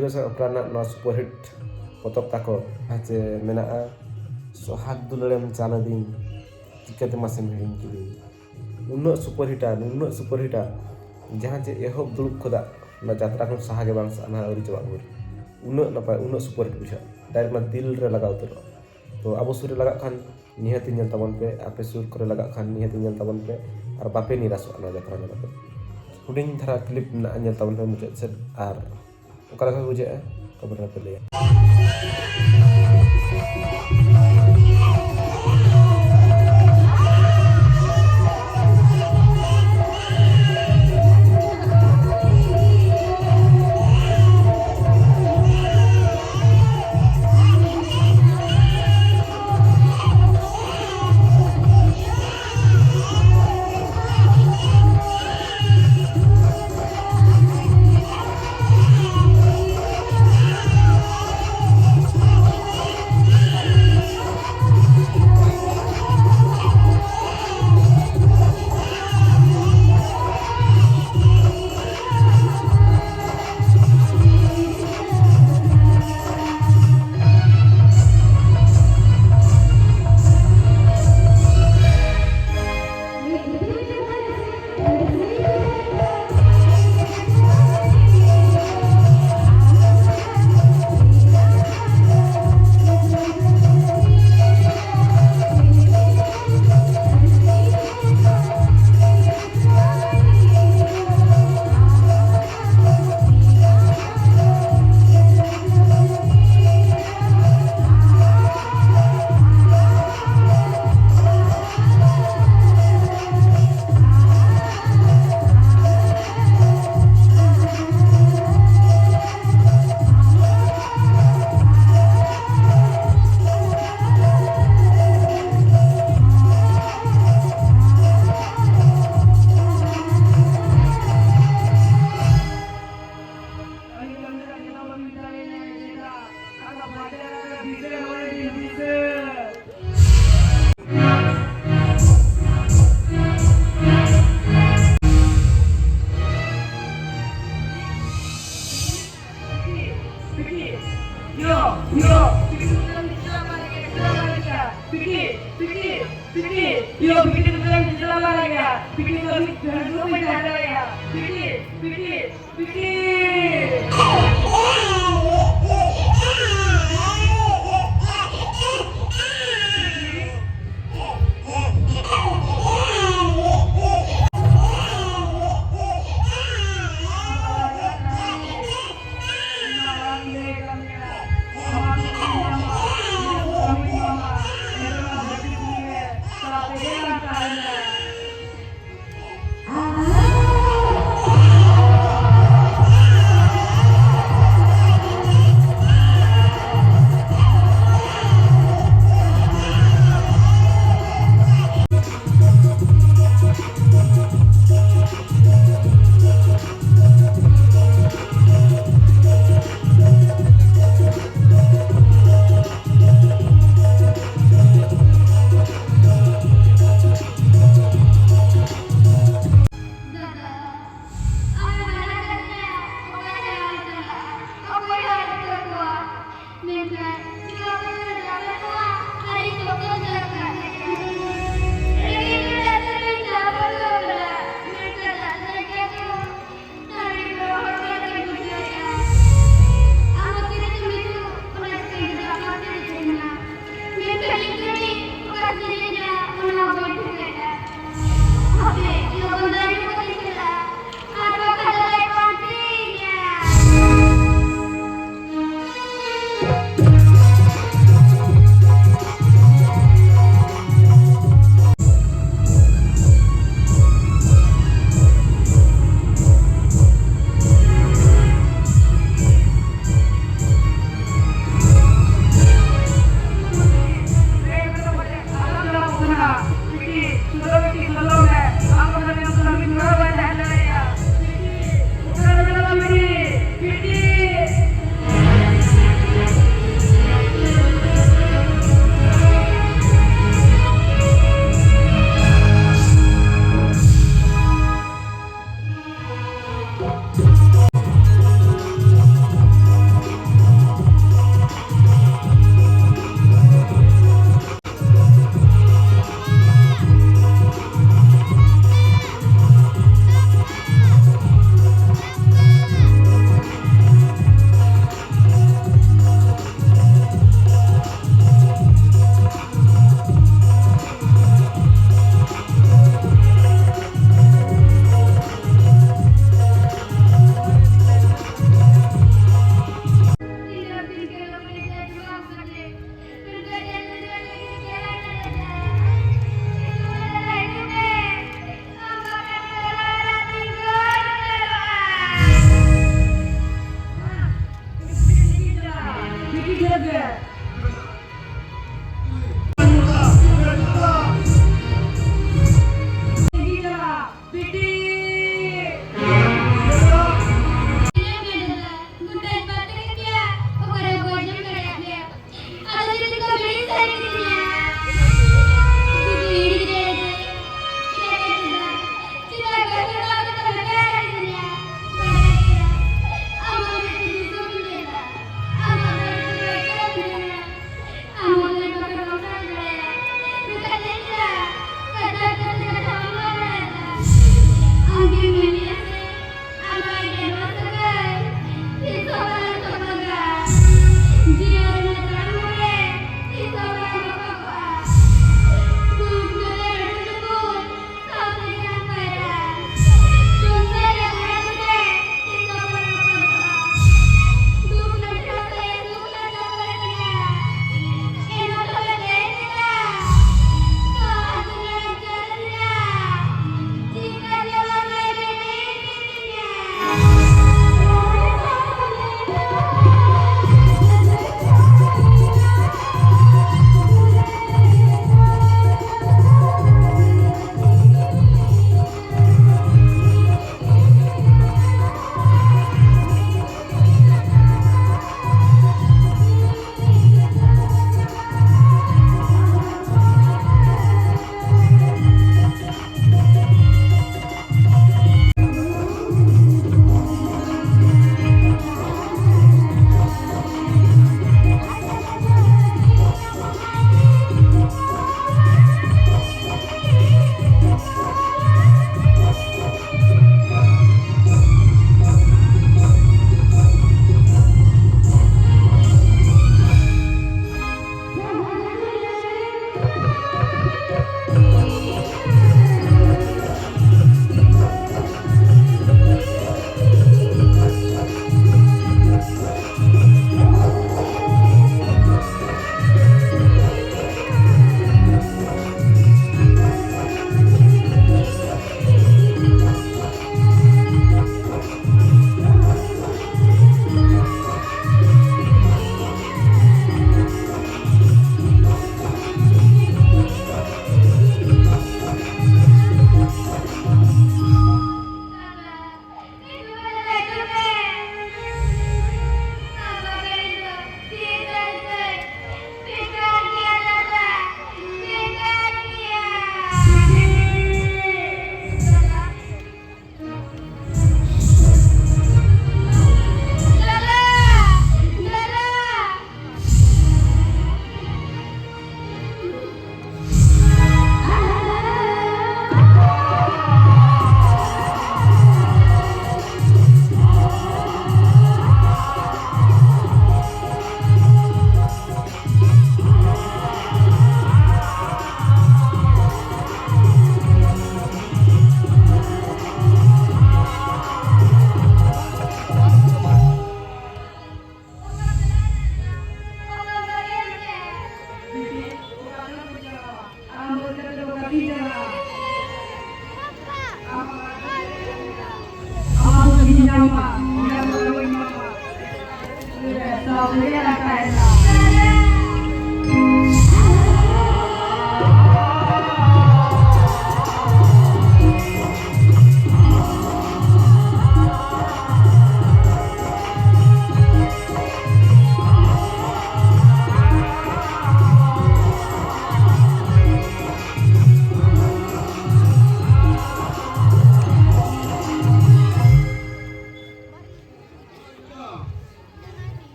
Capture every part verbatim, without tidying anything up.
ᱜᱚᱸᱥᱟᱭ ᱚᱯᱮᱨᱟ ᱨᱮᱱᱟᱜ ᱱᱚᱣᱟ ᱥᱩᱯᱟᱨᱦᱤᱴ ᱯᱚᱛᱚᱵ ᱛᱟᱠᱚ, ᱡᱟᱦᱟᱸ ᱪᱮ ᱢᱮᱱᱟᱜᱼᱟ, ᱥᱚᱦᱟᱜᱽ ᱫᱩᱞᱟᱹᱲᱮᱢ ᱪᱟᱞ ᱟᱹᱫᱤᱧ, ᱪᱤᱠᱟᱹᱛᱮ ᱢᱟᱥᱮᱢ ᱦᱤᱲᱤᱧ ᱠᱤᱫᱤᱧ᱾ ᱩᱱᱟᱹᱜ ᱥᱩᱯᱟᱨᱦᱤᱴᱟ, ᱱᱩᱱᱟᱹᱜ ᱥᱩᱯᱟᱨᱦᱤᱴᱟ, ᱡᱟᱦᱟᱸ ᱪᱮ ᱮᱦᱚᱵ ᱫᱩᱲᱩᱵ ᱠᱷᱚᱱᱟᱜ ᱚᱱᱟ ᱡᱟᱛᱨᱟ ᱠᱷᱚᱱ ᱥᱟᱦᱟ ᱜᱮ ᱵᱟᱝ ᱥᱟᱦᱟ, ᱚᱱᱟ ᱟᱹᱣᱨᱤ ᱪᱟᱵᱟᱜ ᱵᱷᱳᱨ᱾ ᱩᱱᱟᱹᱜ ᱱᱟᱯᱟᱭ, ᱩᱱᱟᱹᱜ ᱥᱩᱯᱟᱨᱦᱤᱴ ᱵᱩᱡᱷᱟᱹᱜᱼᱟ, ᱰᱟᱭᱨᱮᱠᱴ ᱚᱱᱟ ᱫᱤᱞ ᱨᱮ ᱞᱟᱜᱟᱣ ᱩᱛᱟᱹᱨᱚᱜᱼᱟ᱾ ᱛᱚ ᱟᱵᱚ ᱥᱩᱨ ᱨᱮ ᱞᱟᱜᱟᱜ ᱠᱷᱟᱱ ᱱᱤᱦᱟᱹᱛᱤ ᱧᱮᱞ ᱛᱟᱵᱚᱱ ᱯᱮ, ᱟᱯᱮ ᱥᱩᱨ ᱠᱚᱨᱮ ᱞᱟᱜᱟᱜ ᱠᱷᱟᱱ ᱱᱤᱦᱟᱹᱛᱤ ᱧᱮᱞ ᱛᱟᱵᱚᱱ ᱯᱮ, ᱟᱨ ᱵᱟᱯᱮ ᱱᱤᱨᱟᱥᱚᱜᱼᱟ ᱱᱚᱣᱟ ᱡᱟᱛᱨᱟ ᱧᱮᱞ ᱠᱟᱛᱮ᱾ ᱦᱩᱰᱤᱧ ᱫᱷᱟᱨᱟ ᱠᱞᱤᱯ ᱢᱮᱱᱟᱜᱼᱟ, ᱧᱮᱞ ᱛᱟᱵᱚᱱ ᱯᱮ ᱢᱩᱪᱟᱹᱫ ᱥᱮᱫ, ᱟᱨ ᱚᱠᱟ ᱞᱮᱠᱟ ᱠᱚ ᱵᱩᱡᱷᱟᱹᱜᱼᱟ, ᱠᱚᱢᱮᱱᱴ ᱨᱮᱯᱮ ᱞᱟᱹᱭᱟ᱾ ᱯᱤᱴᱤ, ᱯᱤᱴᱤ, ᱤᱭᱳ ᱯᱤᱴᱤ ᱫᱚ ᱵᱮᱱ ᱪᱟᱞᱟᱣ ᱵᱟᱲᱟᱭ ᱜᱮᱭᱟ᱾ ᱯᱤᱴᱤ ᱫᱚ ᱢᱤᱫ ᱜᱷᱟᱹᱲᱤ ᱫᱚ ᱵᱟᱹᱧ ᱛᱟᱦᱮᱸ ᱫᱟᱲᱮᱭᱟᱜᱼᱟ᱾ ᱯᱤᱴᱤ, ᱯᱤᱴᱤ, ᱯᱤᱴᱤ᱾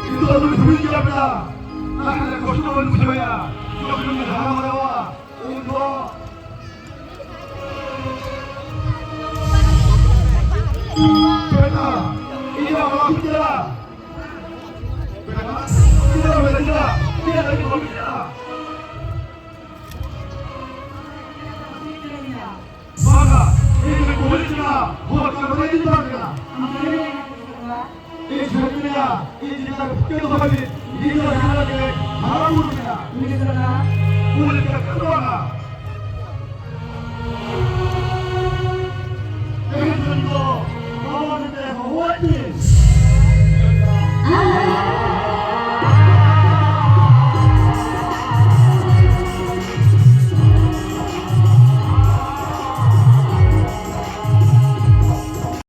ᱱᱤᱛᱚᱜ ᱫᱚ ᱵᱷᱩᱞ ᱜᱮᱭᱟ ᱵᱮᱴᱟ᱾ ᱟᱨ ᱠᱚᱥᱴᱚ ᱵᱚᱱ ᱵᱩᱡᱷᱟᱹᱣᱟ᱾ ᱡᱚᱠᱷᱚᱱ ᱵᱚᱱ ᱦᱟᱨᱟ ᱵᱟᱲᱟᱜᱼᱟ, ᱩᱱ ᱫᱚ ᱵᱮᱴᱟ, ᱤᱧ ᱫᱚ ᱵᱟᱵᱟ ᱵᱩᱡᱷᱟᱹᱣᱟ᱾ ᱵᱮᱴᱟ, ᱤᱧ ᱫᱚ ᱵᱟᱵᱟ ᱵᱩᱡᱷᱟᱹᱣᱟ᱾ ᱤᱧ ᱫᱚ ᱵᱟᱵᱟ ᱵᱩᱡᱷᱟᱹᱣᱟ᱾ ᱵᱟᱝᱟ, ᱤᱧ ᱫᱚ ᱠᱩᱲᱤ ᱠᱟᱱᱟ, ᱦᱚᱲ ᱠᱟᱱ ᱵᱟᱞᱮ ᱤᱫᱤ ᱵᱟᱝ ᱠᱟᱱᱟ᱾ ᱤᱧ ᱡᱷᱟᱹᱞᱤ ᱢᱮᱭᱟ, ᱤᱧ ᱡᱤᱞᱟ ᱯᱷᱩᱴᱠᱟᱹ ᱫᱚ ᱵᱷᱟᱹᱜᱤ, ᱤᱧ ᱫᱚ ᱡᱤᱞᱟ ᱜᱮ ᱦᱟᱨᱟ ᱵᱩᱨᱩ ᱢᱮᱱᱟ᱾ ᱩᱱᱤ ᱠᱟᱱᱟ, ᱩᱱᱤ ᱠᱟᱱᱟ ᱠᱟᱴᱩᱣᱟᱱᱟ᱾